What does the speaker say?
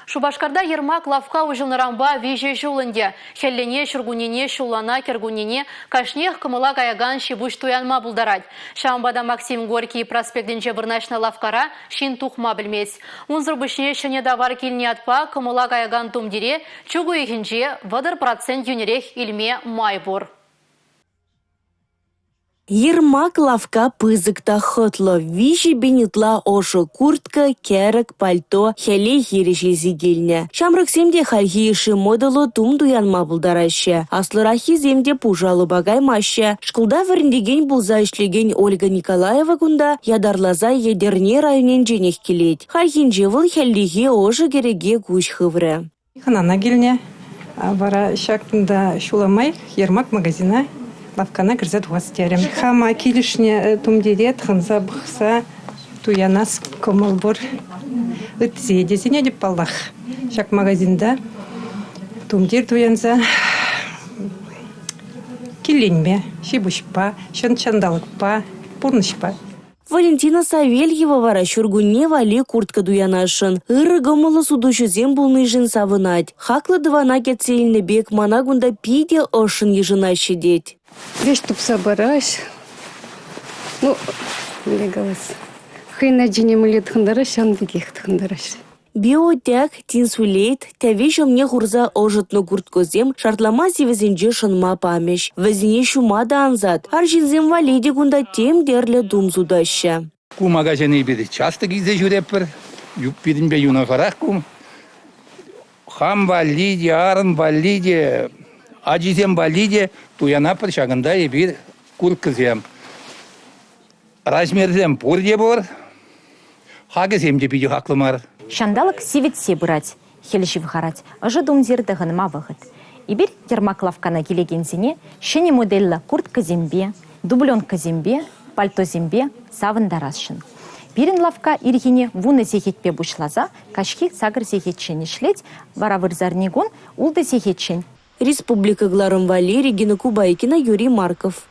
Шупашкарта Ермак лавкка уҫӑлнӑранпа виҫӗ ҫул ӗнтӗ. Хӗллене, ҫуркуннене, ҫуллана, кӗркуннене кашниех кӑмӑла каякан ҫи-пуҫ туянма пултарать. Ҫавӑнпа та Максим Горький проспектӗнче вырнаҫнӑ лавккара ҫын тухма пӗлмест. Унсӑр пуҫне ҫӗнӗ тавар килнӗ ятпа кӑмӑла каякан тумтире чӳк уйӑхӗнче 30% йӳнӗрех илме май пур. Ермак лавкка пысӑк та хӑтлӑ. 3000 ытла ӑшӑ куртка, кӗрӗк, пальто хӗле хирӗҫ илсе килнӗ. Ҫамрӑксем те хальхи йышши модӑллӑ тум туянма пултараҫҫӗ. Аслӑраххисем те пушӑ алӑпа каймаҫҫӗ. Шкулта вӗрентекен пулса ӗҫлекен Ольга Николаева кунта ятарласа Етӗрне районӗнченех килет. Хальхинче вӑл хӗллехи ӑшӑ кӗрӗке куҫ хыврӗ. Хӑнана килнӗ. Вара ҫакӑнта ҫула май Ермак магазина лавккана кӗрсе тухас терӗм. Хама килӗшнӗ тумтире тӑхӑнса пӑхса туянас кӑмӑл пур. Ыттисене те сӗнетӗп паллах. Ҫак магазинта тумтир туянса киленме, ҫи-пуҫпа, ҫӑн ҫанталӑкпа, пурнӑҫпа. Валентина Савельева вара ҫуркунне валли куртка туянасшӑн. Ырӑ кӑмӑллӑ сутуҫӑсем пулнишӗн савӑнать. Хаклӑ тӑвана кӗтсе илнӗ пек мана кунта питӗ ӑшшӑн йышӑнаҫҫӗ тет. Веҫ тупса параҫ. Ну, мӗнле калас, хӑйӗн ачине мӗнле тӑхӑнтараҫ, ҫавӑн пекех тӑхӑнтараҫ. Биотек, тинсулейт, тӗве ҫумне хурса ӑшӑтнӑ курткӑсем шартлама сивӗсенче шӑнма памӗҫ. Вӗсене ҫума та ансат. Арҫынсем валли те кунта тем тӗрлӗ тум сутаҫҫӗ. Ку магазина эпир часто килсе ҫӳретпӗр. Пирӗнпе юнашарах ку. Хам валли те, арӑм валли те, ачисем валли те туянатпӑр ҫакӑнта эпир курткӑсем. Размерсем пурте пур, хакӗсем те питӗ хаклӑ мар. Ҫанталӑк сивӗтсе пырать, хӗл ҫывхарать, ӑшӑ тумтир тӑхӑнма вӑхӑт. Эпир Ермак лавккана килекенсене ҫӗнӗ модельлӗ курткӑсемпе, дубленкӑсемпе, пальтосемпе савӑнтарасшӑн. Пирӗн лавкка ирхине 10 сехетпе пуҫласа каҫхи 8 сехетчен ӗҫлет, вара вырсарникун 6 сехетчен. Республика кӑларӑм валли Регина Кубайкина, Юрий Марков.